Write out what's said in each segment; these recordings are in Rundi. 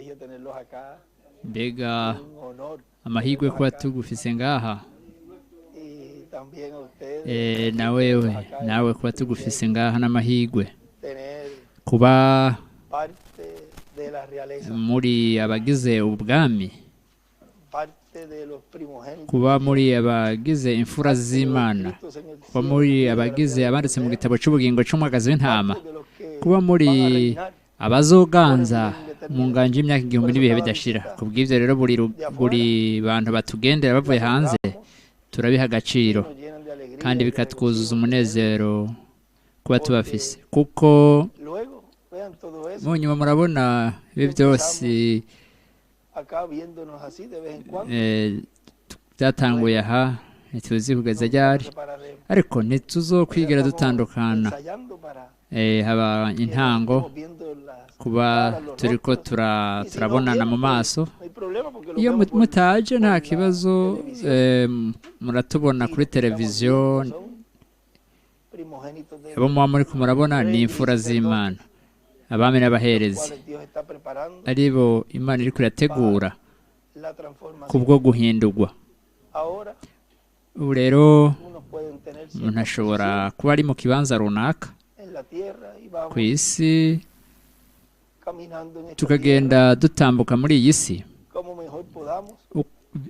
Privilegio tenerlos acá. Mbega Un honor amahirwe tenerlos kuba acá. tugufise ngaha. Y también a ustedes, Na tenerlos wewe acá es nawe un kuba tugufise privilegio. ngaha n'amahirwe Tener kuba parte de la realeza, muri abagize ubwami, parte de los primogénitos, kuba muri abagize imfura parte de los z'Imana, escritos en el kuba cielo, muri en el libro de la vida abagize del abanditse mu Cordero, gitabo c'ubugingo c'umwagazi w'intama, parte de los que kuba muri van a reinar abazoganza por el mu eternidad. nganje y'imyaka 1000 Por eso n'ibihe cada bidashira. visita Kubw'ivyo rero buri de afuera buri bantu batugendera bavuye la hanze honramos turabiha y agaciro nos llenan de alegría kandi y de bikatwuzuza regocijo tenerlos, umunezero kuba tubafise, porque kuko luego vean todo eso, mu nyuma murabona ibi byose empezamos acá viéndonos así de vez en cuando. Byatanguye Bueno, aha, ntituzi kugeza nunca nos ryari, separaremos. ariko O sea, ntituzokwigera estamos dutandukana. ensayando para Haba que nos intango estemos viendo las kuba caras, los turiko rostros. Y si no turabonana mu vienen, pues maso. no hay problema porque los Iyo vemos por, mutaje nta por la kibazo, televisión muratubona y kuri los que estamos televiziyo. viendo son primogénitos Abo del muba muriko murabona ni rey y imfura z'Imana, sacerdotes, abami los n'abaherezi, cuales Dios está preparando aribo Imana iriko irategura para la transformación. kubwo guhindurwa. Ahora Ubu rero unos pueden tener umuntu cierta ashobora posición kuba ari mu kibanza runaka en la tierra y ku vamos isi, caminando en esta tierra tukagenda dutambuka muri iyi si como mejor podamos,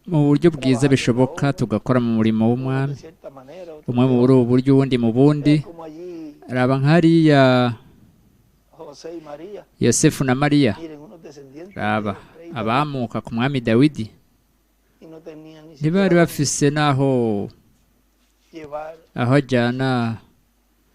mu buryo bwiza trabajando en la bishoboka, obra, tugakora mu murimo unos w'umwami, de cierta manera, otros umwe de muri otra. ubu buryo, uwundi mu bundi. Vean como allí Raba nk'hariya José y María, Yosefu na Mariya, miren, unos descendientes raba del rey David, abamuka ku mwami Dawidi, y no tenían ni ntibari siquiera dónde bafise n'aho llevar aho ajyana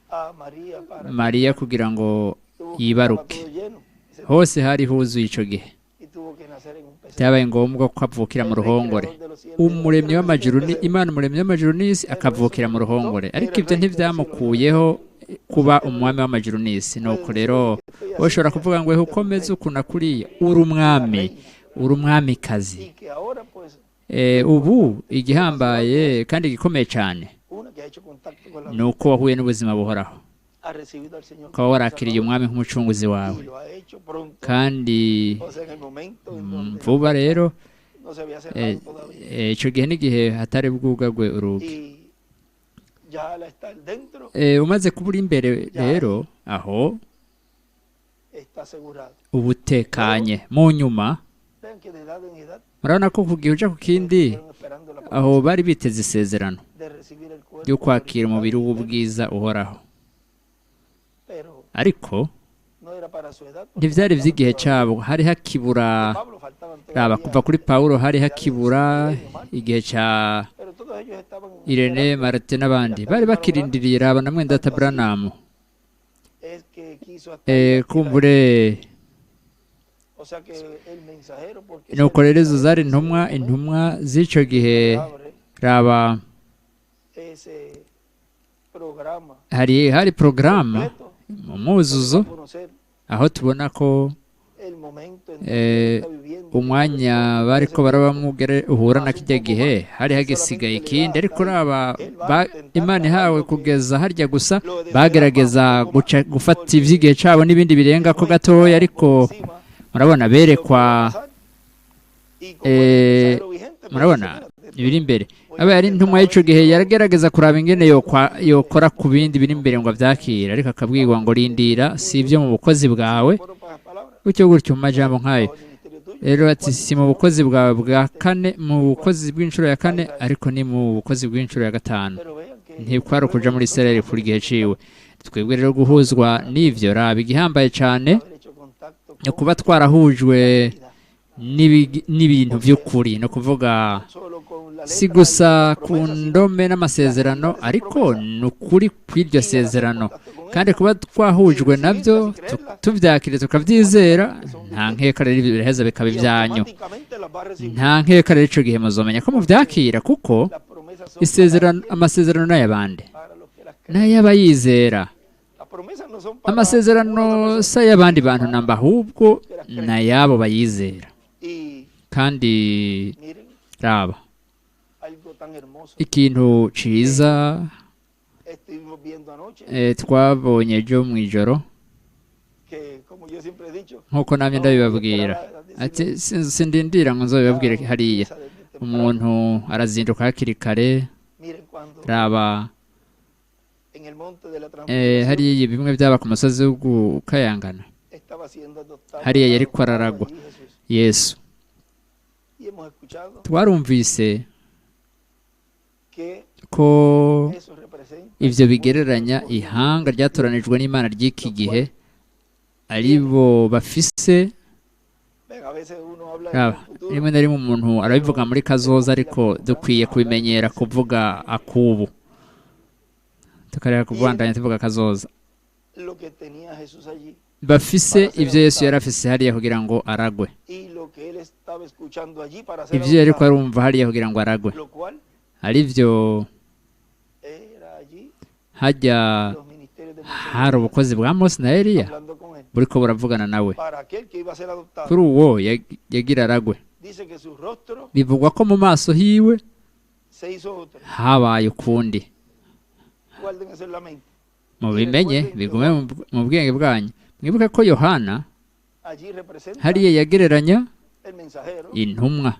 a María para que Mariya kugira ngo tuvo que estaba yibaruke. todo lleno ese Hose tiempo hari huzuye ico gihe, y tuvo que nacer en un pesebre. byabaye ngombwa ko avukira mu El rey ruhongore. creador de los cielos dijo, Umuremyi quiero nacer en w'amajuru un ni pesebre. Imana, umuremyi w'amajuru n'isi, Pero eso akavukira no mu le quitó ruhongore, que ariko era el ibyo rey de los cielos y de la ntivyamukuyeho tierra. Kuba Así que no umwami w'amajuru n'isi. puede Nuko decir, rero oye, ¿qué estoy wowe ushobora haciendo? kuvuga ngo ehe Usted es uko un meze rey, uku na kuriya, uri una umwami, reina. uri umwamikazi. Y que ahora pues Ubu lo importante, lo más igihambaye grande es kandi igikomeye cyane una que ha hecho contacto con la ni vida, uko wahuye n'ubuzima buhoraho, ha recibido al Señor ukaba como su warakiriye Salvador umwami nk'umucunguzi wawe. y lo ha hecho pronto. Kandi O sea, en el momento en donde la vuba puerta rero no se había cerrado todavía. ico gihe n'igihe hatari bwugagwe urugi. Y ya al estar dentro, Umaze kuba uri imbere ya rero aho está asegurado. uba Luego, utekanye. Mu nyuma vean que de edad en edad murabona ko ku gihe uja ku pues kindi estuvieron esperando la aho promesa bari biteze isezerano de recibir el ryo cuerpo kwakira umubiri glorificado y eterno, w'ubwiza uhoraho, pero ariko no era para su edad porque ntivyari faltaban vy'igihe todavía. cabo, hari hakibura. De Pablo faltaban Raba todavía kuva kuri Pawulo hari edades hakibura Irene y Marta, igihe ca pero todos ellos estaban Irene, esperando Martin y n'abandi hasta bari el hermano Branham. bakirindiriye. Raba na mwene data Tanto así Branham, es que quiso hasta ir a tierra kumbure. O sea que el mensajero, porque si Nuko el rero izo mensajero zari en ese intumwa, momento intumwa z'ico gihe. abre Raba ese programa hari porogaramu completo, mu donde va mwuzuzo a conocer aho tubona ko el momento en donde él está viviendo, que umwanya corresponde con bariko ese tiempo, barabamwugere uhura na más un kijya poco gihe más, hari y hagisigaye solamente le da ikindi, hasta ariko ahí. raba Él va a ba, intentar Imana ganar ihawe lo que kugeza harya gusa, lo deseaba más un bagerageza poco más, gufata porque ivy'igihe cabo n'ibindi le birenga ko muestra gatoya, por ariko encima murabona lo que va a berekwa pasar. Y como él es eh, mensajero vigente, pues dice, murabona espérate, esto ibiri imbere. voy a Aba yari intentar intumwa a ver y'ico si gihe, puedo yaragerageza kuraba ingene esto yokora que ku bindi biri imbere ngo avyakire, ariko akabwirwa ngo rindira, si ivyo mu bukozi bwawe, por pocas palabras, gutyo gutyo mu majambo nk'ayo. bajo el ministerio tuyo. Rero El ati cuarto, si mu ¿no? bukozi bwawe bwa Este, kane, mu el cuarto, bukozi bw'inshuro ya a kane, Israel. ariko ni mu bukozi bw'inshuro ya gatanu. Pero vean que Ntikwari luego ukuja muri nosotros Isirayeli hacer kuri gihe ese ciwe. contacto, Twebwe rero lo guhuzwa importante n'ivyo, es raba igihambaye cane haber hecho contacto ni con ukuba twarahujwe la vida. n'ibintu O sea, vy'ukuri, ni ukuvuga no solo con la si letra y gusa la ku promesa, sino ndome la n'amasezerano, realidad de esa ariko promesa ni ukuri kw'iryo y al hacer sezerano. contacto con Kandi ella kuba y twahujwe nabyo, recibirlas y creerlas, tuvyakiriye tukavyizera, automáticamente son de nta usted nkeka rero ibyo biraheza bikaba y ivyanyu. automáticamente las va a recibir, Nta nkeka rero ico gihe muzomenya ko porque muvyakira, kuko las promesas son para isezerano, quién, amasezerano n'ay'abandi, para los que las creen. n'ay'abayizera. Las promesas no son para una Amasezerano otra si persona, ay'abandi sino bantu para namba, ahubwo los que las creen. n'ayabo bayizera. Y Kandi miren raba algo tan hermoso ikintu que ciza estuvimos viendo anoche, twabonye ejo mw'ijoro, que como Nk'uko namye ndabibabwira, ati sindindira ngo nzobibabwire hariya. Umuntu arazinduka hakiri kare. Raba hariya bimwe byaba ku musozi wo gukayangana, hariya yariko araragwa Yesu. Twarumvise ko ivyo bigereranya ihanga ryatoranijwe n'Imana ry'iki gihe, aribo bafise. Rimwe na rimwe umuntu arabivuga muri kazoza, ariko dukwiye kubimenyera kuvuga akubu, tukareka kubandanya tuvuga kazoza. Bafise ivyo Yesu yari afise hariya kugira ngo aragwe, ivyo yariko arumva hariya kugira ngo aragwe, arivyo hajya hari ubukozi bwa Mose na Eliya buriko buravugana nawe kuri uwo yagira aragwe. Bivugwa ko mu maso hiwe habaye ukundi. Mubimenye, bigume mu bwenge bwanyu. Mwibuke ko Yohana hariya yagereranya intumwa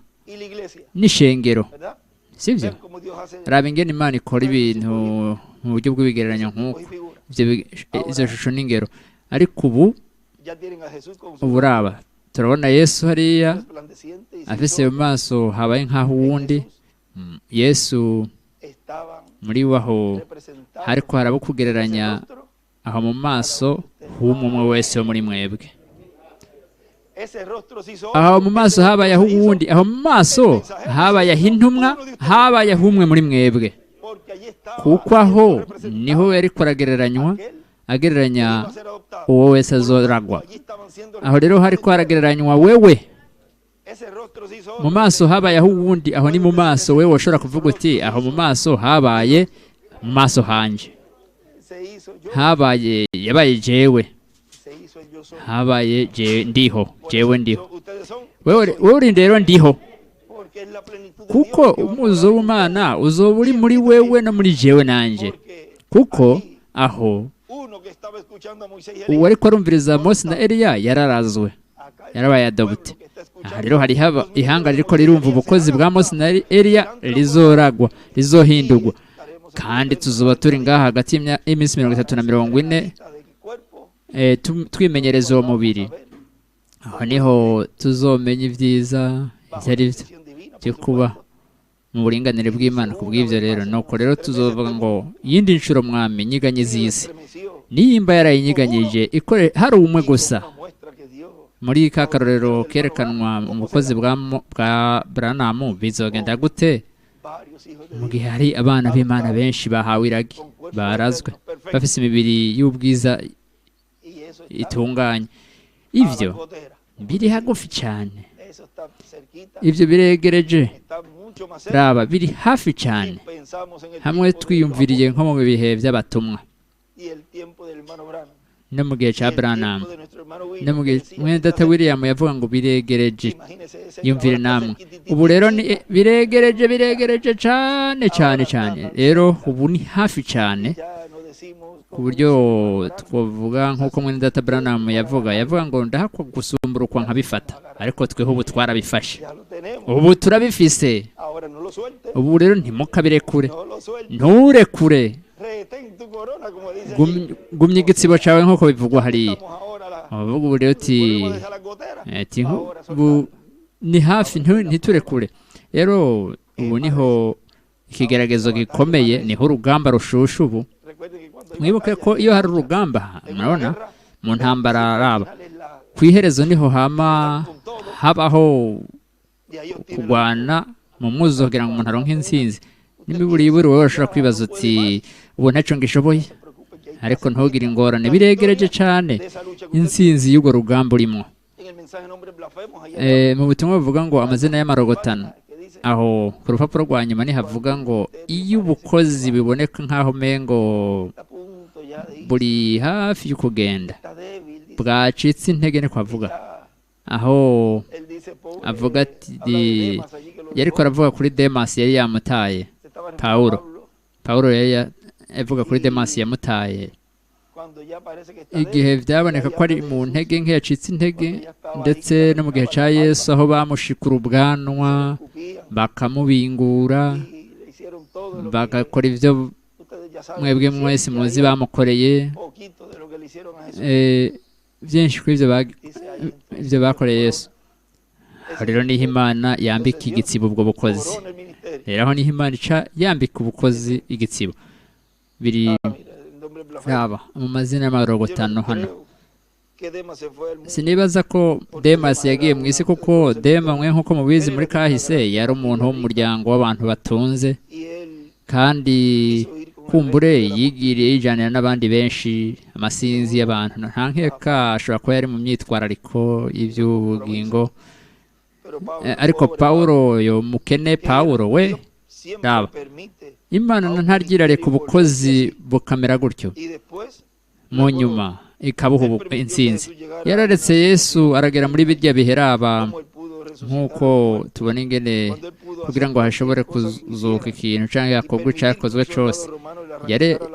n'ishengero, sivyo? Raba ingene Imana ikora ibintu mu buryo bw'ibigereranyo nk'uko izo shusho n'ingero. Ariko ubu raba turabona Yesu hariya afise mu maso habaye nk'aho uwundi Yesu muri waho hariko haraba kugereranya aho mu maso h'umwe wese wo muri mwebwe. Aho mu maso habaye aho uwundi, aho mu maso habaye aho intumwa, habaye aho umwe muri mwebwe, kuko aho niho yariko aragereranywa, agereranya uwo wese azoragwa. Aho rero hariko haragereranywa wewe. Mu maso habaye aho uwundi, aho ni mu maso wewe washobora kuvuga uti aho mu maso habaye mu maso hanje, habaye yabaye jewe, habaye je ndiho, jewe ndiho. Wewe uri rero ndiho, kuko umuzo w'Imana uzoba uri muri wewe no muri jewe nanje. Kuko aho uwo ariko arumviriza Mose na Eliya yararazwe, yarabaye adopte. Aha rero hari ihanga ririko rirumva ubukozi bwa Mose na Eliya, rizoragwa, rizohindurwa, kandi tuzoba turi ngaha hagati y'iminsi 30 na 40 twimenyereza uwo mubiri. Aho niho tuzomenya ibyiza ibyo ari byo byo kuba mu buringanire bw'Imana. Kubw'ivyo rero nuko rero tuzovuga ngo yindi nshuro mwami nyiganyiza isi, niyimba yarayinyiganyije ikore hari umwe gusa. Muri ka karorero kerekanwa mu bukozi bwa Branham, bizogenda gute mu gihe hari abana b'Imana benshi bahawe iragi, barazwe, bafise imibiri y'ubwiza itunganye? Ivyo biri hagufi cyane, ivyo biregereje, raba biri hafi cyane. Hamwe twiyumviriye nko mu bihe by'abatumwa no mu gihe ca Branham no mu gihe mwene data William yavuga ngo biregereje, yumvire namwe. Ubu rero ni biregereje, biregereje cyane cyane cyane. Rero ubu ni hafi cyane ku buryo twavuga nk'uko mwene data Branham yavuga ngo ndahakwa gusumburukwa nkabifata, ariko tweho ubu twarabifashe, ubu turabifise. Ubu rero ntimukabirekure, nturekure, gumya igitsibo cawe nk'uko bivugwa hariya. Abavuga ubu rero uti ni hafi, ntiturekure. Rero ubu niho ikigeragezo gikomeye, niho urugamba rushusha ubu. Mwibuke ko iyo hari urugamba, murabona mu ntambara raba ku iherezo niho hama habaho kugwana mu mwuzo kugira ngo umuntu aronke intsinzi. N'imiburiburi wowe urashobora kwibaza uti ubu ntaco ngishoboye, ariko ntugire ingorane, biregereje cane intsinzi y'urwo rugamba urimo. Mu butumwa buvuga ngo amazina y'amarogotano, aho ku rupapuro rwa nyuma nihavuga ngo iyo ubukozi biboneka nk'aho mengo buri hafi y'ukugenda, bwacitse intege, niko avuga. Aho avuga ati yariko aravuga kuri Demas yari yamutaye Paulo. Paulo yari avuga kuri Demas yamutaye. Igihe byaboneka ko ari mu ntege nke, yacitse intege, ndetse no mu gihe cya Yesu aho bamushikura ubwanwa, bakamubingura, bagakora ibyo mwebwe mwese muzi bamukoreye, byinshi kuri ibyo bakoreye Yesu. Rero niho Imana yambika igitsibo ubwo bukozi. Rero aho niho Imana ica yambika ubukozi igitsibo. Biri yaba mu mazina y'amarogotano hano. Sinibaza ko Demasi yagiye mu isi, kuko Dema mwe nk'uko mubizi muri kahise yari umuntu wo mu muryango w'abantu batunze, kandi kumbure yigiriye yijanira n'abandi benshi, amasinzi y'abantu. Nta nkeka ashobora kuba yari mu myitwarariko y'iby'ubugingo. Ariko Pawulo, yo mukene Pawulo we, raba Imana ntaryirareka ubukozi bukamera gutyo, mu nyuma ikabuha intsinzi. Yararetse Yesu aragera muri birya biheraba, nk'uko tubona ingene kugira ngo hashobore kuzuka ikintu cyangwa hakorwe icyakozwe cyose.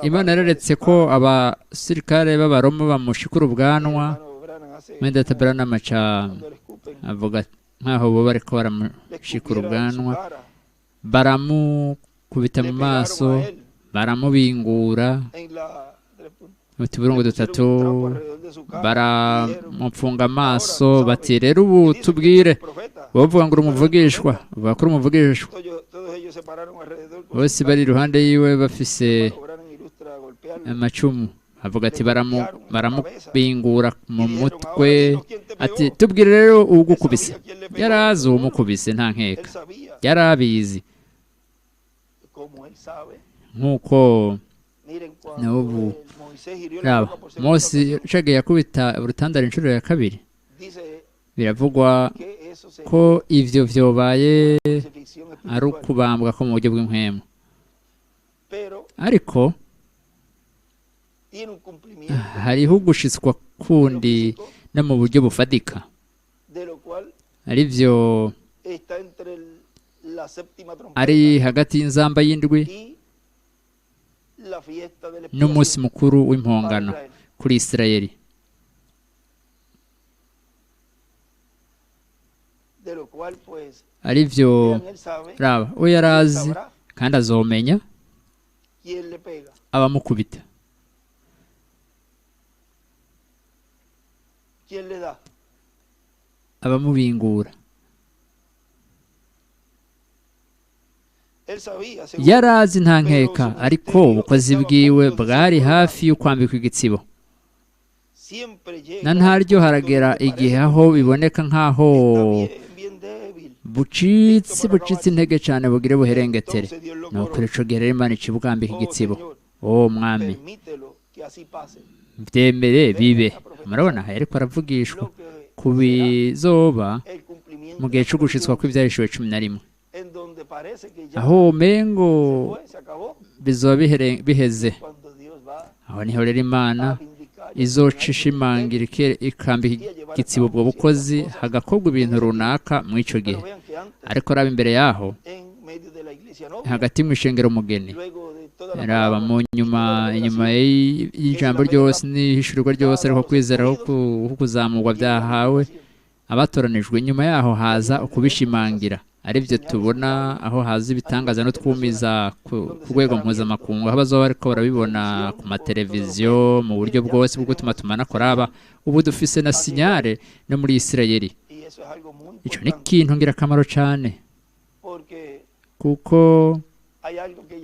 Imana yararetse ko abasirikare b'Abaroma bamushikura ubwanwa. Mwene Data Branham aca avuga nk'aho bo bariko baramushikura ubwanwa, baramukubita mu maso, baramubingura utuburungu dutatu, baramupfunga amaso, bati rero ubu tubwire, bavuga ngo uri umuvugishwa, bavuga ko uri umuvugishwa. Bose bari iruhande yiwe bafise amacumu, avuga ati baramubingura mu mutwe, ati tubwire rero uwugukubise. Yari azi uwumukubise, nta nkeka, yari abizi nk'uko n'ubu. Raba Mose caga yakubita urutandara inshuro ya kabiri, biravugwa ko ivyo vyobaye ari ukubambwa ko mu buryo bw'impwemu, ariko hariho ugushitswa kundi no mu buryo bufatika, arivyo ari hagati y'inzamba y'indwi n'umunsi mukuru w'impongano kuri Isirayeli. Arivyo raba we yarazi kandi azomenya abamukubita, abamubingura. Yarazi nta nkeka, ariko ubukozi bwiwe bwari hafi yo kwambikwa igitsibo. Na ntaryo haragera igihe aho biboneka nk'aho bucitse intege cyane, bugire buherengetere. Nuko ico gihe rero Imana ica ibwambika igitsibo. O Mwami, byemere bibe. Murabona ariko aravugishwa ku bizoba mu gihe cyo gushitswa kw'ibyahishuwe 11, aho umengo bizoba biheze. Aho niho rero Imana izoca ishimangira ikambika igitsibo ubwo bukozi, hagakorwa ibintu runaka mu ico gihe. Ariko raba imbere yaho hagati mu ishengero umugeni, raba mu nyuma inyuma y'ijambo ryose n'ihishurirwa ryose, ariko kwizera ko kuzamurwa byahawe abatoranijwe, nyuma yaho haza ukubishimangira, aribyo tubona aho haza ibitangaza n'utwumiza ku rwego mpuzamakungu, aho bazoba bariko barabibona ku mateleviziyo mu buryo bwose bwo gutuma tumana. Ubu dufise na sinyare no muri Isirayeli. Ico ni ikintu ngirakamaro cane, kuko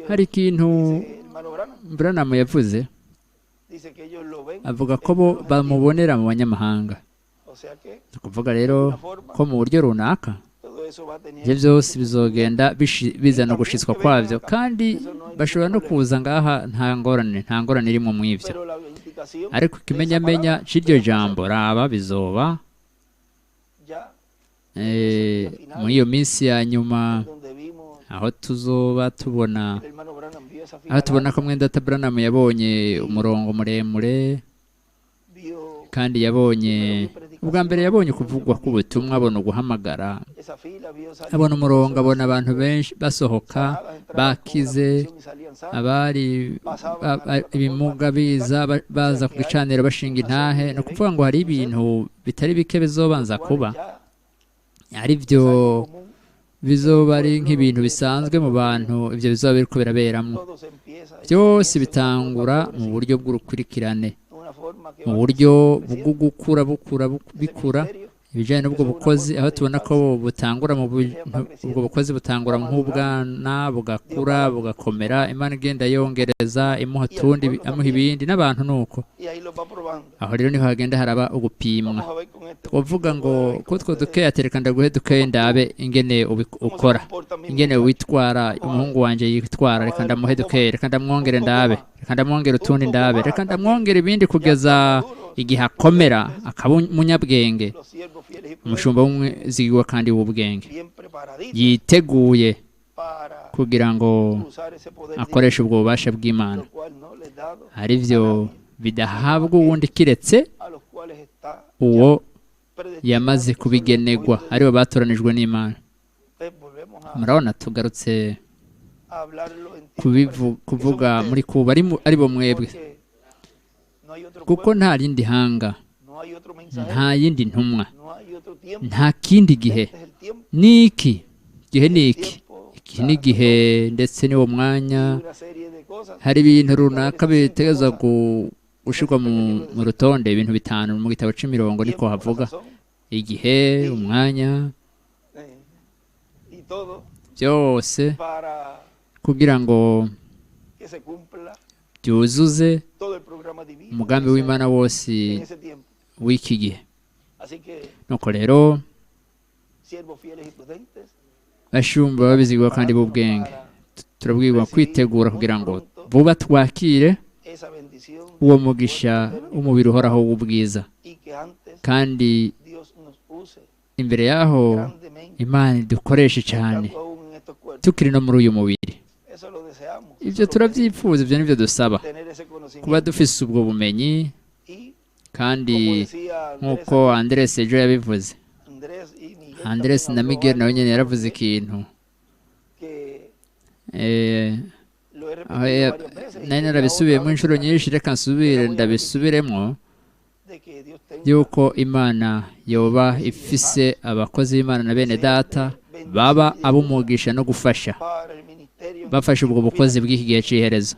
hari ikintu Branham yavuze, avuga ko bo bamubonera mu banyamahanga. Ni ukuvuga rero ko mu buryo runaka ibyo byose bizogenda bizana ugushitswa kwabyo, kandi bashobora no kuza ngaha, nta ngorane, nta ngorane irimo mu ivyo. Ariko ikimenyamenya c'iryo jambo, raba bizoba muri iyo minsi ya nyuma, aho tuzoba tubona, aho tubona ko mwene Data Branham yabonye umurongo muremure, kandi yabonye Ubwa mbere yabonye ukuvugwa k'ubutumwa, abona uguhamagara, abona umurongo, abona abantu benshi basohoka bakize, abari ibimuga biza baza ku gicaniro bashinga intahe. Ni ukuvuga ngo hari ibintu bitari bike bizobanza kuba, ari byo bizoba ari nk'ibintu bisanzwe mu bantu. Ibyo bizoba biriko biraberamwo byose bitangura mu buryo bw'urukurikirane, mu buryo bwo gukura, bukura, bikura. Ibijyanye n'ubwo bukozi, aho tubona ko butangura mu ubwo bukozi butangura nk'ubwana, bugakura, bugakomera, Imana igenda yongereza, imuha utundi, amuha ibindi, n'abantu nuko. Aho rero niho hagenda haraba ugupimwa. Twavuga ngo ko two dukeya, tereka ndaguhe dukeya ndabe ingene ukora, ingene witwara. Umuhungu wanje yitwara, reka ndamuhe dukeya, reka ndamwongere ndabe, reka ndamwongere utundi ndabe, reka ndamwongere ibindi, kugeza igihe akomera akaba umunyabwenge, umushumba w'umwizigirwa kandi w'ubwenge, yiteguye kugira ngo akoreshe ubwo bubasha bw'Imana, ari byo bidahabwa uwundi kiretse uwo yamaze kubigenegwa, aribo batoranijwe n'Imana. Murabona, tugarutse kuvuga muri kuba ari bo mwebwe, kuko nta rindi hanga, nta yindi ntumwa, nta kindi gihe. Niki gihe, niki iki ni igihe, ndetse n'uwo mwanya hari ibintu runaka bitegeza gushyirwa mu rutonde, ibintu bitanu mu gitabo c'imirongo niko havuga: igihe, umwanya, byose kugira ngo byuzuze umugambi w'Imana wose w'iki gihe. Nuko rero, bashumba babizigwa kandi b'ubwenge, turabwirwa kwitegura kugira ngo vuba twakire uwo mugisha w'umubiri uhoraho w'ubwiza, kandi imbere yaho Imana idukoreshe cyane tukiri no muri uyu mubiri. Ibyo turabyifuza, ibyo nibyo dusaba, kuba dufise ubwo bumenyi. Kandi nk'uko Andres ejo yabivuze, Andres na Miguel nawe nyine yaravuze ikintu, nari narabisubiyemo inshuro nyinshi, reka nsubire ndabisubiremo, yuko Imana yoba ifise abakozi b'Imana na bene data baba abumugisha no gufasha, bafashe ubwo bukozi bw'iki gihe cy'iherezo,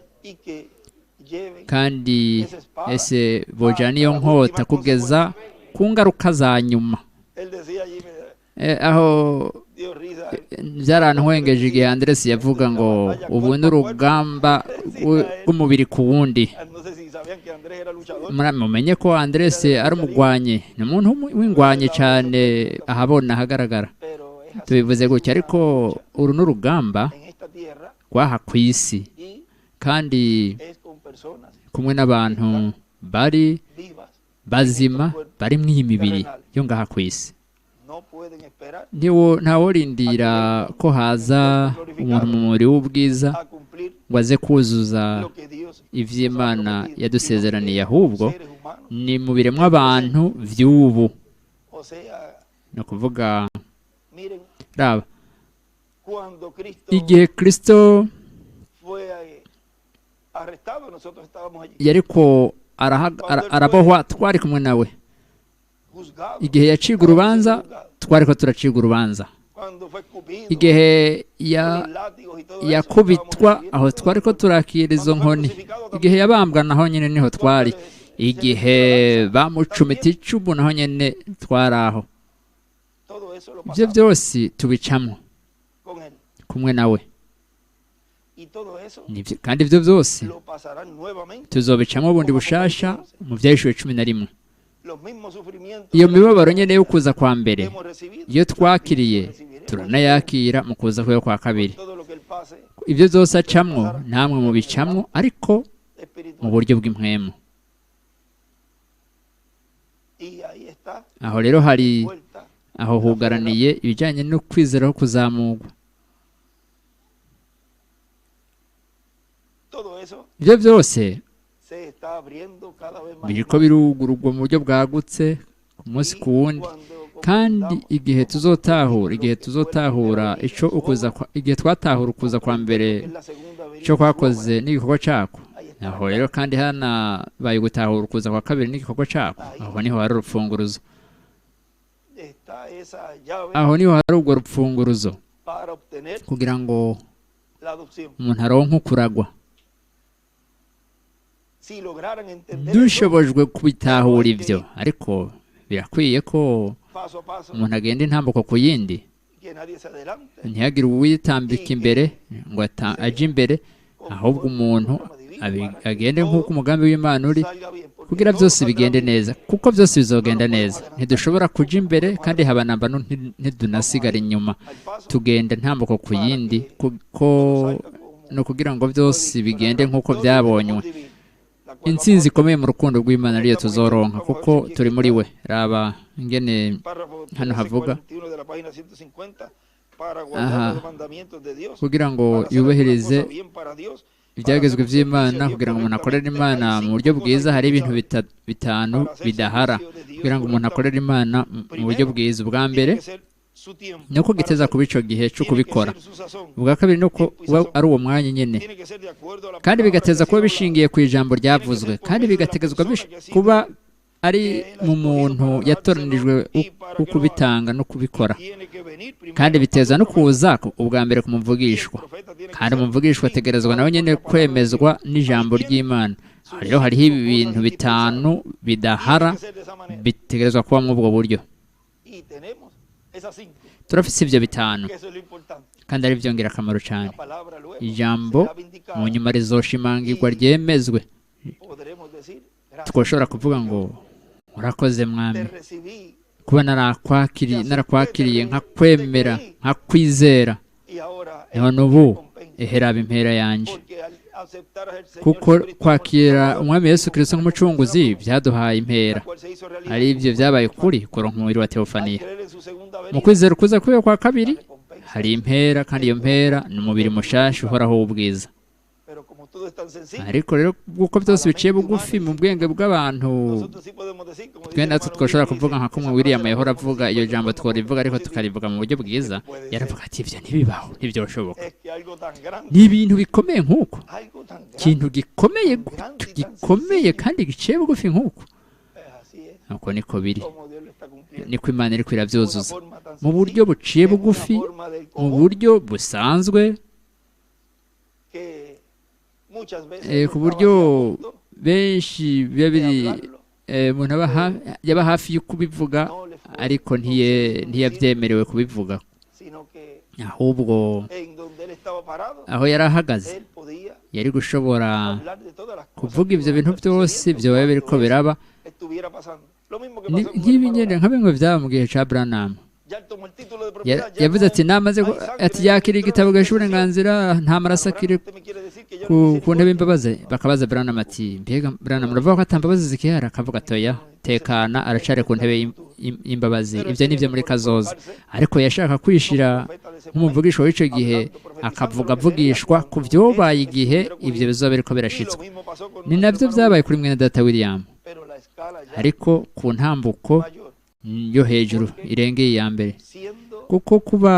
kandi ese bojana iyo nkota kugeza ku ngaruka za nyuma. Aho byarantwengeje igihe Andres yavuga ngo ubu ni urugamba rw'umubiri ku wundi. Mumenye ko Andres ari umugwanyi, ni umuntu w'ingwanyi cyane, ahabona ahagaragara tubivuze gutya, ariko uru ni urugamba rwaha ku isi, kandi kumwe n'abantu bari bazima, bari mu iyi mibiri yo ngaha ku isi. Ntaworindira ko haza umuntu mu mubiri w'ubwiza ngo aze kuzuza iby'Imana yadusezeraniye, ahubwo ni mu biremwa abantu by'ubu. Ni ukuvuga, raba igihe Kristo yariko arabohwa, twari kumwe nawe. Igihe yaciga urubanza, twari ko turaciga urubanza. Igihe yakubitwa, aho twari ko turakira izo nkoni. Igihe yabambwa, naho nyine niho twari. Igihe bamucumita icumu, naho nyine twari aho. Ibyo byose tubicamo kumwe nawe, kandi ibyo byose tuzobicamo bundi bushasha mu Byahishuwe 11. Iyo mibabaro nyine yo kuza kwa mbere, iyo twakiriye, turanayakira mu kuza kwe kwa kabiri. Ibyo byose acamwo, namwe mubicamwo, ariko mu buryo bw'impwemu. Aho rero hari aho hugaraniye ibijyanye no kwizera ko kuzamurwa. Ibyo byose biriko birugururwa mu buryo bwagutse ku munsi ku wundi. Kandi igihe tuzotahura ico ukuza igihe twatahura ukuza kwa mbere ico kwakoze n'igikorwa cako, aho rero kandi hanabaye gutahura ukuza kwa kabiri n'igikorwa cako, aho niho hari urupfunguruzo. Aho niho hari urwo rupfunguruzo kugira ngo umuntu aronke ukuragwa. Dushobojwe kubitahura ibyo, ariko birakwiye ko umuntu agenda intambuko ku yindi, ntihagire uwitambika imbere ngo aje imbere, ahubwo umuntu agende nk'uko umugambi w'Imana uri, kugira byose bigende neza, kuko byose bizogenda neza. Ntidushobora kuja imbere kandi habanamba, ntidunasigara inyuma. Tugenda intambuko ku yindi, kuko ni ukugira ngo byose bigende nk'uko byabonywe. Intsinzi ikomeye mu rukundo rw'Imana ariyo tuzoronka, kuko turi muri we. Raba ingene hano havuga aha: kugira ngo yubahirize ibyagezwe by'Imana, kugira ngo umuntu akorere Imana mu buryo bwiza, hari ibintu bitanu bidahara kugira ngo umuntu akorere Imana mu buryo bwiza. Ubwa mbere ni uko giteza kuba icyo gihe cyo kubikora. Ubwa kabiri ni uko uba ari uwo mwanya nyine, kandi bigateza kuba bishingiye ku ijambo ryavuzwe, kandi bigategezwa kuba ari mu muntu yatoranijwe kubitanga no kubikora, kandi biteza no kuza ubwa mbere ku muvugishwa, kandi umuvugishwa ategerezwa nawe nyine kwemezwa n'ijambo ry'Imana. Rero hariho ibi bintu bitanu bidahara, bitegerezwa kuba muri ubwo buryo. Turafise ibyo bitanu, kandi ari byo ngirakamaro cyane. Ijambo mu nyuma rizoshimangirwa, ryemezwe, twashobora kuvuga ngo: "Urakoze Mwami kuba narakwakiriye, nkakwemera, nkakwizera. None ubu eheraba impera yanjye," kuko kwakira Umwami Yesu Kirisito nk'umucunguzi byaduhaye impera, ari ibyo byabaye ukuri kuronka umubiri wa teofaniya. Mu kwizera ukuza kwiwe kwa kabiri hari impera, kandi iyo mpera ni umubiri mushasha uhoraho w'ubwiza. Ariko rero, kuko byose biciye bugufi mu bwenge bw'abantu, twe natwe twashobora kuvuga nka kumwe William yahora avuga. Iyo jambo twarivuga, ariko tukarivuga mu buryo bwiza. Yaravuga ati: "Ibyo ntibibaho, ntibyoshoboka. Ni ibintu bikomeye nk'uko, ikintu gikomeye gutyo, gikomeye kandi giciye bugufi nk'uko." Uko niko biri, niko Imana iriko irabyuzuza mu buryo buciye bugufi, mu buryo busanzwe, ku buryo benshi biba biri umuntu yaba hafi yo kubivuga, ariko ntiyabyemerewe kubivuga. Ahubwo aho yari ahagaze yari gushobora kuvuga ibyo bintu byose byoba biriko biraba. Nk'ibi nyine, nka bimwe byaba mu gihe ca Branham. Yavuze ati namaze ati yakira igitabo gahesha uburenganzira, nta maraso akiri ku ntebe y'imbabazi. Bakabaza Branham ati: "Mbega Branham, uravuga ko ata mbabazi zikihari?" Akavuga ati: "Oya, tekana, aracari ku ntebe y'imbabazi. Ibyo ni byo muri kazoza." Ariko yashaka kwishira nk'umuvugishwa w'ico gihe, akavuga avugishwa ku vyobaye igihe ibyo bizoba biriko birashitswa. Ni nabyo byabaye kuri mwene data William, ariko ku ntambuko yo hejuru irengeye iya mbere, kuko kuba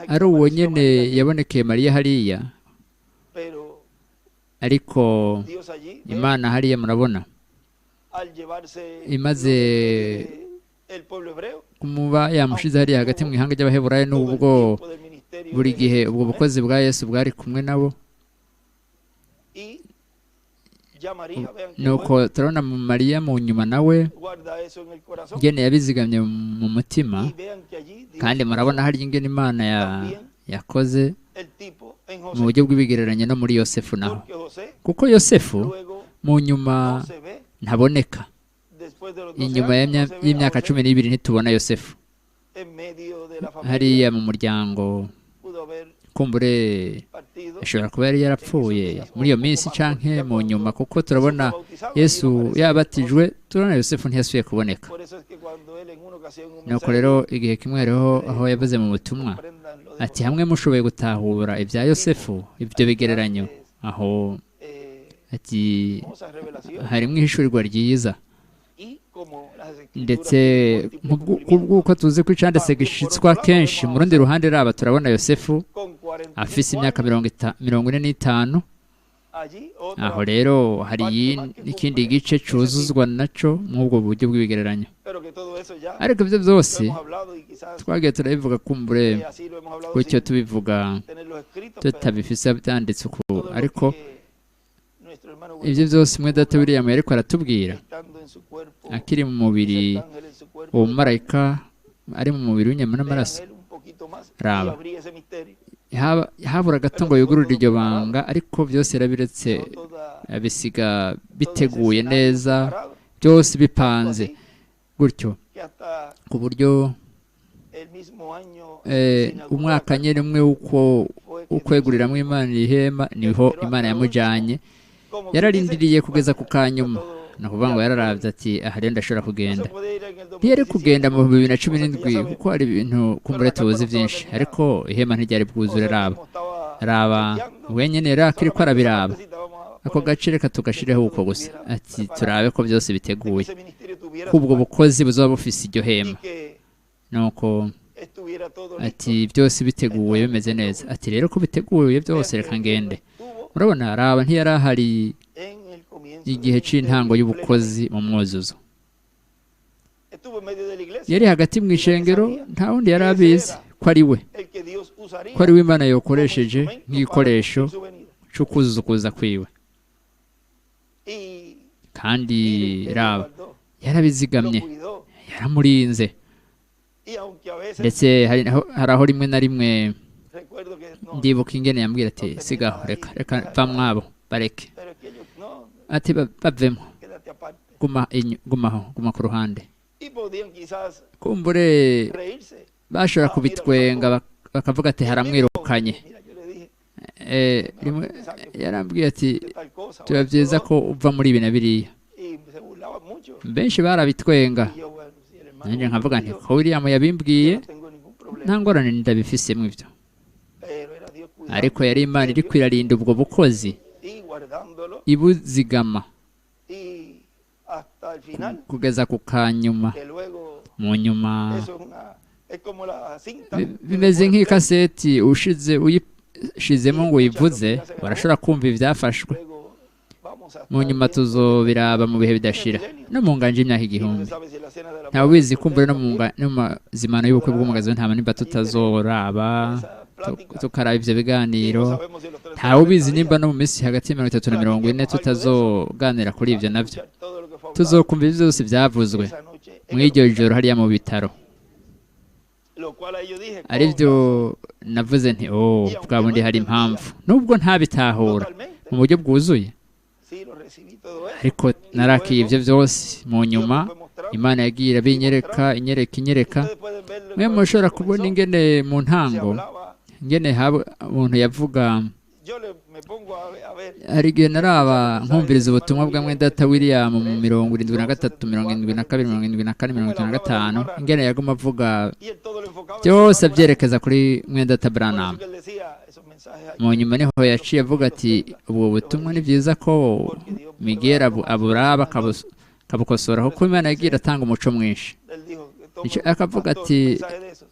ari uwo nyene yabonekeye Mariya hariya, ariko Imana hariya, murabona, imaze kumuba yamushize hariya hagati mu ihanga ry'Abaheburayo, n'ubwo buri gihe ubwo bukozi bwa Yesu bwari kumwe nabo. Nuko turabona mu Mariya mu nyuma nawe ingene yabizigamye mu mutima, kandi murabona harya ingene Imana yakoze mu buryo bw'ibigereranyo no muri Yosefu naho, kuko Yosefu mu nyuma ntaboneka. Inyuma y'imyaka 12 ntitubona Yosefu hariya mu muryango. Kumbure ashobora kuba yari yarapfuye muri iyo minsi canke mu nyuma, kuko turabona Yesu yabatijwe, turabona Yosefu ntiyasubiye kuboneka. Nuko rero igihe kimwe hariho aho yavuze mu butumwa ati: "Hamwe mushoboye gutahura ibya Yosefu, ibyo bigereranyo," aho ati harimo ihishurirwa ryiza. Ndetse kubw'uko tuzi ko icanditse gishitswa kenshi, mu rundi ruhande raba turabona Yosefu afise imyaka 45. Aho rero hari n'ikindi gice cuzuzwa naco mw'ubwo buryo bw'ibigereranyo. Ariko ivyo byose twagiye turabivuga, kumbure gutyo tubivuga tutabifise byanditse uku, ariko ibyo byose mwe data William yariko aratubwira akiri mu mubiri, uwo mumarayika ari mu mubiri w'inyama n'amaraso. Raba, habura gato ngo yugurure iryo banga, ariko byose yarabiretse, abisiga biteguye neza, byose bipanze gutyo, ku buryo umwaka nyine umwe w'uko ukweguriramo Imana ihema niho Imana yamujyanye. Yararindiriye kugeza ku kanyuma, ni ukuvuga ngo yararavye ati aha rero ndashobora kugenda. Ntiyari kugenda mu 2017 kuko hari ibintu kumbure tuzi byinshi, ariko ihema ntiryari bwuzure. Raba wenyine rero akiriko arabiraba ako gace, reka tugashireho uko gusa, ati turabe ko byose biteguye, ko ubwo bukozi buzoba bufise iryo hema. Nuko ati byose biteguye bimeze neza, ati rero ko biteguye byose reka ngende. Murabona, raba ntiyari ahari igihe c'intango y'ubukozi mu mwuzuzo. Yari hagati mu ishengero, nta wundi yari abizi ko ari we, ko ari we Imana yokoresheje nk'igikoresho co kuzuza ukuza kwiwe. Kandi raba yarabizigamye, yaramurinze, ndetse hari aho rimwe na rimwe ndibuka ingene yambwira ati sigaho, reka reka va mwabo bareke, ati bavemo, gumaho, guma ku ruhande. Kumbure bashobora kubitwenga bakavuga ati haramwirukanye. Rimwe yarambwiye ati tuba byiza ko uva muri ibi na biriya. Benshi barabitwenga, nanjye nkavuga nti ko William yabimbwiye nta ngorane ndabifisemo ibyo. Ariko yari Imana iri kwirarinda ubwo bukozi, ibuzigama kugeza ku kanyuma. Mu nyuma bimeze nk'ikaseti uyishizemo ngo uyivuze, barashobora kumva ibyafashwe. Mu nyuma tuzobiraba mu bihe bidashira, no mu nganje y'imyaka 1000. Ntawe ubizi, kumbure no mu mazimano y'ubukwe bw'umugazi w'intama nimba tutazoraba tukaraba ivyo biganiro. Ntawe ubizi nimba no mu minsi hagati ya 30 na 40 tutazoganira kuri ivyo navyo. Tuzokumva ivyo byose byavuzwe mw'iryo joro hariya mu bitaro. Arivyo navuze nti oh, bwa bundi hari impamvu, nubwo ntabitahura mu buryo bwuzuye, ariko narakiye ivyo byose. Mu nyuma Imana yagiye irabinyereka, inyereka, inyereka. Mwe mushobora kubona ingene mu ntango ingene umuntu yavuga. Hari igihe naraba nkumviriza ubutumwa bwa mwene data William mu 73, 72, 74, 75, ingene yaguma avuga byose abyerekeza kuri mwene data Branham. Mu nyuma niho yaciye avuga ati ubwo butumwa ni byiza ko Miguel aburaba akabukosora, kuko Imana yagiye iratanga umuco mwinshi. Akavuga ati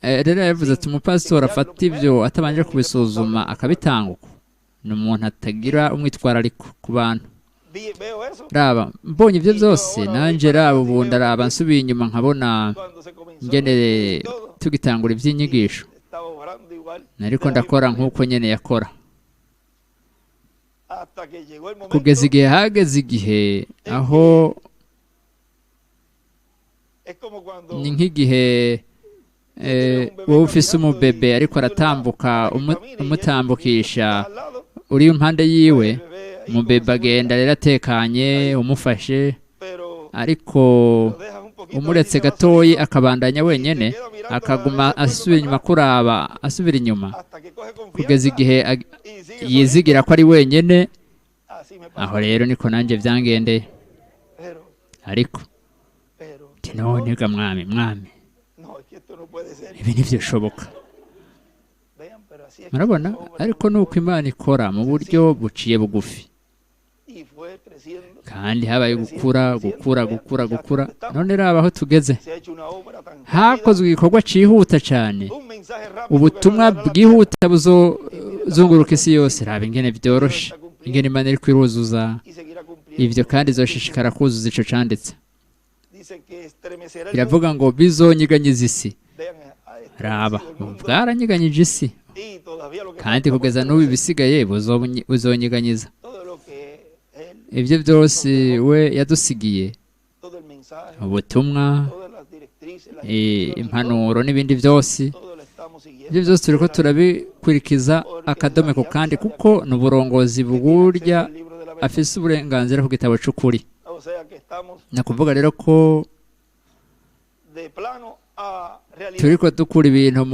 rero yavuze ati umupasitori afata ibyo atabanje kubisuzuma akabitanga uko, ni umuntu atagira umwitwarariko ku bantu. Raba mbonye ibyo byose nanjye raba ubu ndaraba nsubiye inyuma nkabona ingene tugitangura iby'inyigisho, ariko ndakora nk'uko nyene yakora, kugeza igihe hageze igihe aho ni nk'igihe wowe ufise umubebe ariko aratambuka, umutambukisha uri impande yiwe, umubebe agenda rero atekanye umufashe, ariko umuretse gatoyi akabandanya wenyene, akaguma asubira inyuma kuraba, asubira inyuma kugeza igihe yizigira ko ari wenyene. Aho rero niko nanjye byangendeye. Ariko none ga mwami, mwami, ibi ntivyoshoboka. Murabona, ariko nuko Imana ikora mu buryo buciye bugufi. Kandi habaye gukura, gukura, gukura, gukura. None raba aho tugeze. Hakozwe igikorwa cihuta cyane, ubutumwa bwihuta buzozunguruka isi yose. Raba ingene byoroshe, ingene Imana iri kwiruzuza ibyo, kandi izoshishikara kuzuza ico canditse. Biravuga ngo bizonyiganyiza isi. Raba, bwaranyiganyije isi, kandi kugeza n'ubu ibisigaye buzonyiganyiza. Ibyo byose we yadusigiye, ubutumwa, impanuro n'ibindi byose, ibyo byose turiko turabikurikiza akadome ku kandi, kuko ni uburongozi bw'urya afise uburenganzira ku gitabo c'ukuri. Ni ukuvuga rero ko turiko dukura ibintu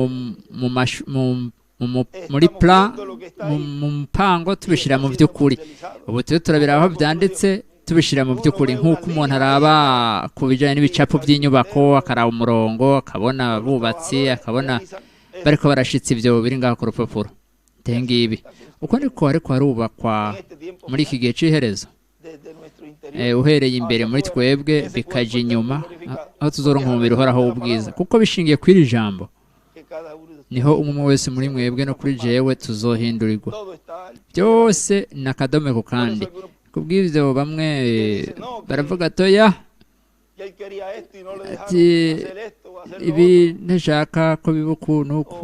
muri plan, mu mpango, tubishyira mu by'ukuri. Ubu turiho turabira aho byanditse, tubishyira mu by'ukuri, nk'uko umuntu araba ku bijyanye n'ibicapo by'inyubako, akaraba umurongo, akabona abubatsi, akabona bariko barashitse ibyo biri ngaho ku rupapuro. Dore ngibi, uko niko ariko harubakwa muri iki gihe c'iherezo, uhereye imbere muri twebwe bikaja inyuma aho tuzoronka umubiri uhoraho w'ubwiza, kuko bishingiye kuri iri jambo niho umwe wese muri mwebwe no kuri jewe tuzohindurirwa. Byose ni akadome ku kandi. Kubw'ibyo bamwe baravuga atoya ati ibi ntashaka ko biba uku n'uku.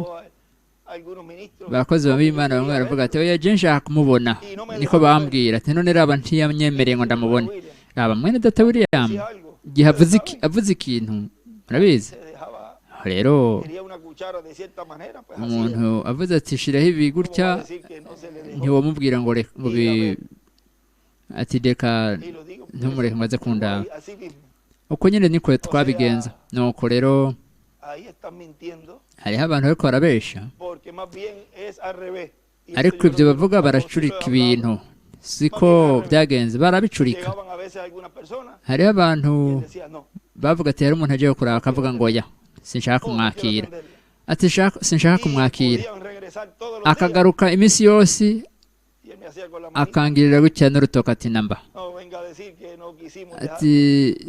Abakozi b'Imana bamwe baravuga ati oya, je nshaka kumubona, niko bambwira. Ati none raba, ntiyamyemereye ngo ndamubone. Raba mwene data William, igihe avuze ikintu, murabizi rero, umuntu avuze ati shiraho ibi gutya, ntiwamubwira ngo ngo ati reka ntumureke ngo aze kundaba. Uko nyine niko twabigenza. Nuko rero hariho abantu bariko barabesha, ariko ibyo bavuga baracurika ibintu, siko byagenze, barabicurika. Hariho abantu bavuga ati hari umuntu agiye kuraba, akavuga ngo oya, sinshaka kumwakira, ati sinshaka kumwakira. Akagaruka iminsi yose, akangirira gutya n'urutoki, ati namba, ati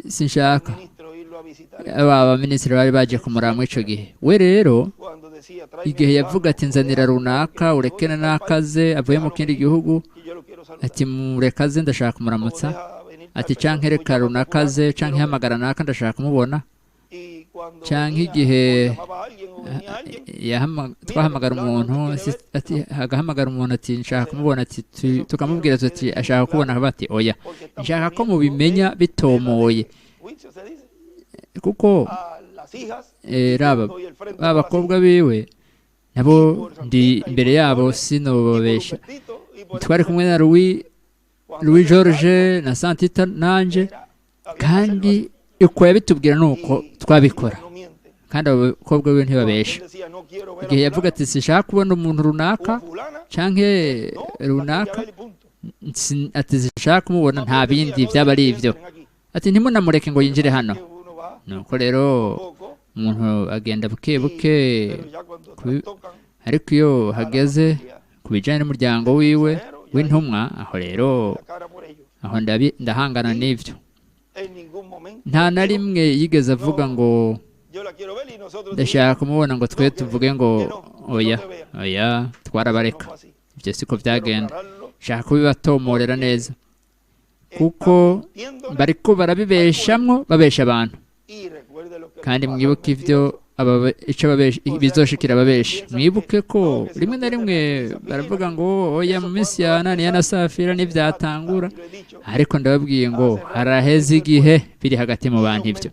sinshaka. Aba baminisitiri bari baje kumuraba muri ico gihe. We rero igihe yavuga ati nzanira runaka, ureke n'akaze avuye mu kindi gihugu, ati murekaze ndashaka kumuramutsa, ati canke reka runakaze, canke hamagara naka, ndashaka kumubona, canke igihe twahamagara umuntu, ati agahamagara umuntu ati nshaka kumubona, ati tukamubwira tuti ashaka kubona, akavuga ati oya. Nshaka ko mubimenya bitomoye, kuko raba ba bakobwa biwe nabo ndi imbere yabo, sinobabesha. Twari kumwe na Louis George na Santita nanje, kandi uko yabitubwira nuko twabikora, kandi abakobwa be ntibabesha. Igihe yavuga ati sinshaka kubona umuntu runaka canke runaka, ati sinshaka kumubona, nta bindi byaba ari ibyo, ati ntimunamureke ngo yinjire hano. Nuko rero umuntu agenda buke buke, ariko iyo hageze ku bijyanye n'umuryango wiwe w'intumwa, aho rero aho ndahangana n'ibyo. Nta na rimwe yigeze avuga ngo ndashaka kumubona, ngo twe tuvuge ngo oya, oya, twarabareka. Ibyo siko byagenda. Shaka kubibatomorera neza, kuko bariko barabibeshamwo, babesha abantu. Kandi mwibuke ibyo icyo bizoshikira ababeshi. Mwibuke ko rimwe na rimwe baravuga ngo oya, mu minsi ya Ananiya na Safira ntibyatangura, ariko ndababwiye ngo haraheze igihe biri hagati mu bantu. Ibyo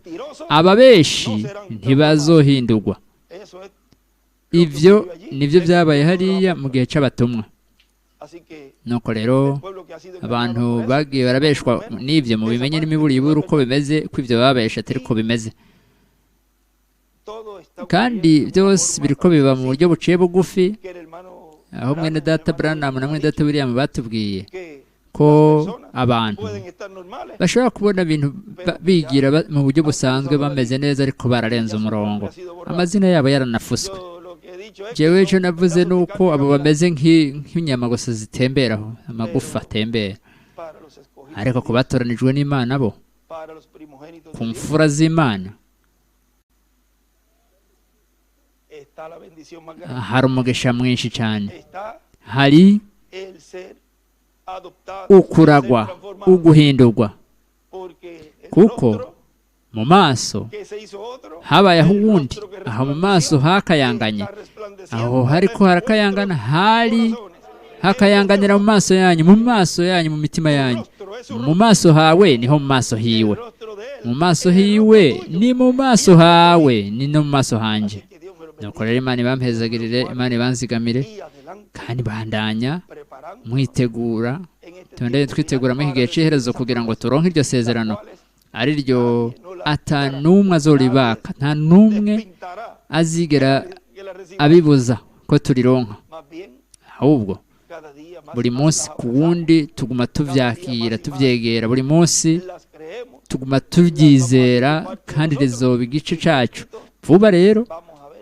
ababeshi ntibazohindurwa. Ibyo nibyo byabaye hariya mu gihe c'abatumwa. Nuko rero abantu bagiye barabeshwa n'ibyo, mubimenye n'imiburiburi uko bimeze, ko ibyo babesha atari ko bimeze. Kandi byose biriko biba mu buryo buciye bugufi, aho mwene data Branham na mwene data William batubwiye ko abantu bashobora kubona ibintu bigira mu buryo busanzwe bameze neza, ariko bararenze umurongo, amazina yabo yaranafuswe. Jewe icyo navuze ni uko abo bameze nk'inyama gusa zitemberaho, amagufa atembera. Ariko ku batoranijwe n'Imana bo, ku mfura z'Imana, hari umugisha mwinshi cyane. Hari ukuragwa, uguhindurwa, kuko mu maso habayeho uwundi. Aho mu maso hakayanganye, aho hariko harakayangana, hari hakayanganira mu maso yanyu, mu maso yanyu, mu mitima yanyu. Mu maso hawe niho mu maso hiwe, mu maso hiwe ni mu maso hawe, ni no mu maso hanje. Nuko rero Imana ibampezagirire, Imana ibanzigamire, kandi bandanya mwitegura, tubandanye twitegura muri iki gihe cy'iherezo kugira ngo turonke iryo sezerano, ari ryo ata n'umwe azoribaka, nta n'umwe azigera abibuza ko turironka. Ahubwo buri munsi ku wundi tuguma tuvyakira, tuvyegera, buri munsi tuguma tubyizera, kandi rizoba igice cacu. Vuba rero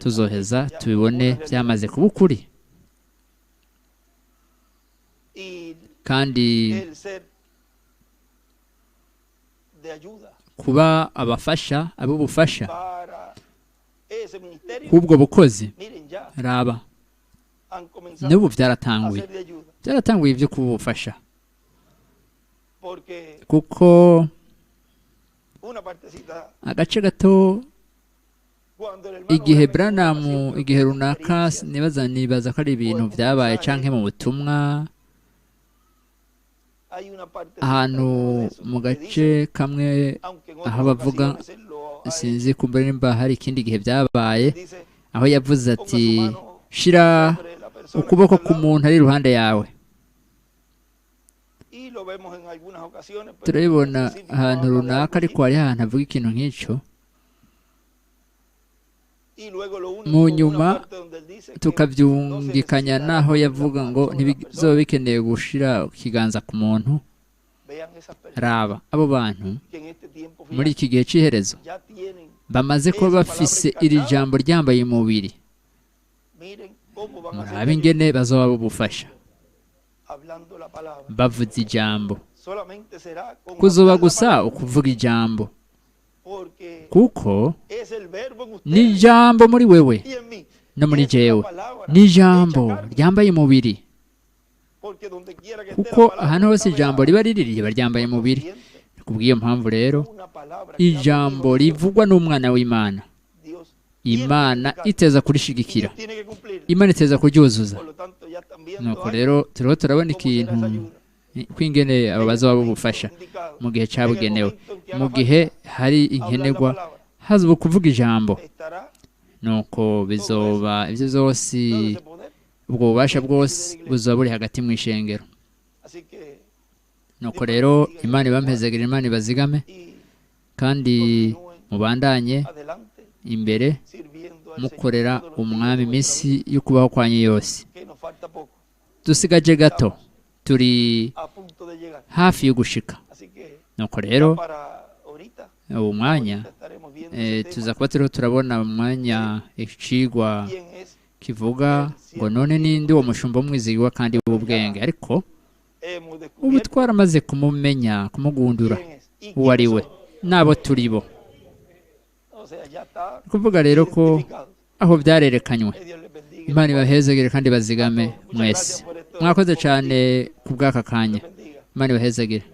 tuzoheza tubibone byamaze kuba ukuri. Kandi kuba abafasha, ab'ubufasha k'ubwo bukozi, raba n'ubu byaratanguye, byaratanguye ibyo kuba ubufasha, kuko agace gato igihe Branham, igihe runaka, nibaza ko ari ibintu byabaye canke mu butumwa, ahantu mu gace kamwe aho bavuga, sinzi kumbura nimba hari ikindi gihe byabaye, aho yavuze ati shira ukuboko ku muntu ari iruhande yawe. Turabibona ahantu runaka, ariko hari ahantu avuga ikintu nk'icyo. Mu nyuma tukabyungikanya naho yavuga ngo ntibizoba bikeneye gushira ikiganza ku muntu. Raba abo bantu muri iki gihe cy'iherezo bamaze kuba bafise iri jambo ryambaye umubiri, murabe ingene bazoba bubufasha bavuze ijambo. Kuzoba gusa ukuvuga ijambo, kuko ni ijambo muri wewe no muri jewe, ni ijambo ryambaye umubiri, kuko ahantu hose ijambo riba riri riba ryambaye umubiri. Kubw'iyo mpamvu rero ijambo rivugwa n'umwana w'Imana, Imana iteza kurishigikira, Imana iteza kuryuzuza. Nuko rero turiho turabona ikintu kwingene abo bazoba bubufasha mu gihe cyabugenewe, mu gihe hari inkenerwa haza kuvuga ijambo. Nuko bizoba ibyo byose, ubwo bubasha bwose buzoba buri hagati mu ishengero. Nuko rero Imana ibampezagire, Imana ibazigame, kandi mubandanye imbere mukorera umwami iminsi yo kubaho kwanyu yose. Dusigaje gato, turi hafi yo gushika. Nuko rero uwo mwanya tuza kuba turiho turabona umwanya icigwa kivuga ngo none ninde uwo mushumba w'umwizigwa kandi w'ubwenge. Ariko ubu twaramaze kumumenya, kumugundura uwo ari we n'abo turi bo. Kuvuga rero ko aho byarerekanywe. Imana ibahezagire kandi bazigame mwese. Mwakoze cyane ku bw'aka kanya. Imana ibahezagire.